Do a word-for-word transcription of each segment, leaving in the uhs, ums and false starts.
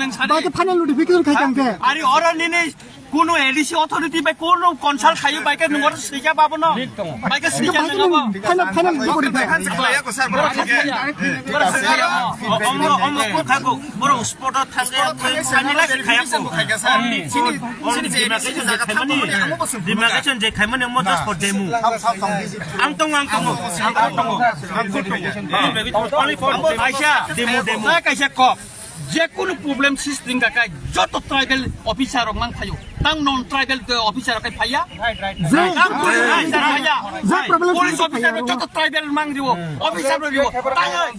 nwng sadi. Bai khe final notification khai tong khe. Ari oro nini kuno A D C authority bai kuno consult khayo bai khe nwng oro swijak babo no. Bai khe swijak nwng abo. Final, final report khai. Omro, omro kok khago. Borok spot o thangkhe, thangkhe, thangkhe, thangkhe, thangkhe, thangkhe, sir. Chini, chini je bisi jaga thangkhe, amo bo se demarcation je khaimani omo just for demo. Ang tongo, ang tongo, ang tongo, ang tongo. Only for demo. Kaisa demo, demo. Kaisa kok. Je kunu problem system ka kai, joto tribal officer rok mang phaio. Tang non tribal officer rok kai phaiya. Right, right, right. Tang police officer phaiya. Police officer rok joto tribal mang riwo. Officer rok riwo. Tang oi.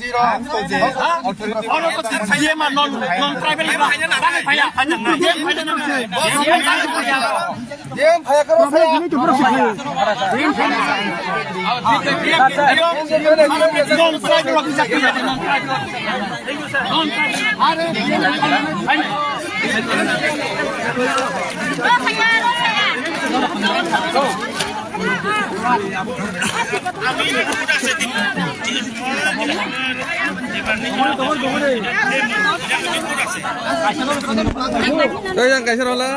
Ha? Ono ko phaiya ma non, non tribal ba. Tang phaiya. Phaiya. Yang kaisa rola.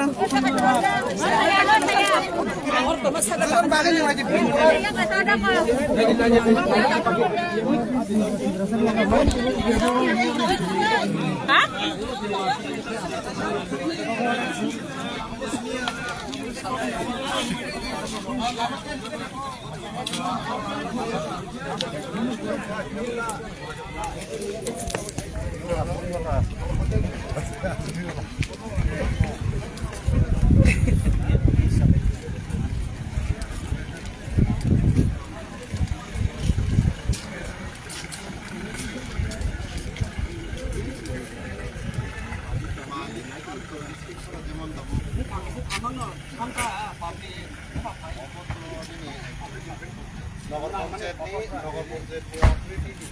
Nagar Panchayat ni, Nagar Panchayat ni authority ni.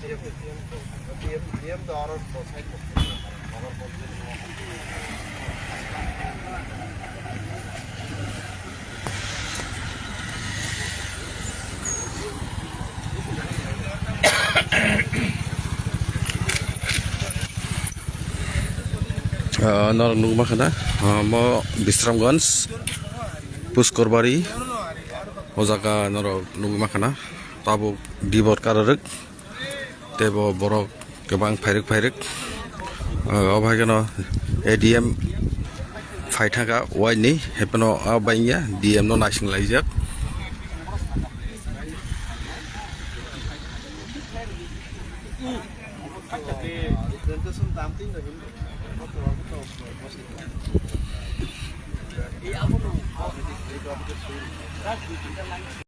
D M, D M, D M da aro sign ko. Nagar Panchayat ni. Ah, norok nugma khana, ah, mo Bisramganj, Puskorbari, o jaga norok nugma khana, tabuk dibor kararwk, teibo borok kwbang phairwk phairwk, ah, obo hai kheno A D M phai thangkha waini, haiphano ah bai wngya D M no naising laijak.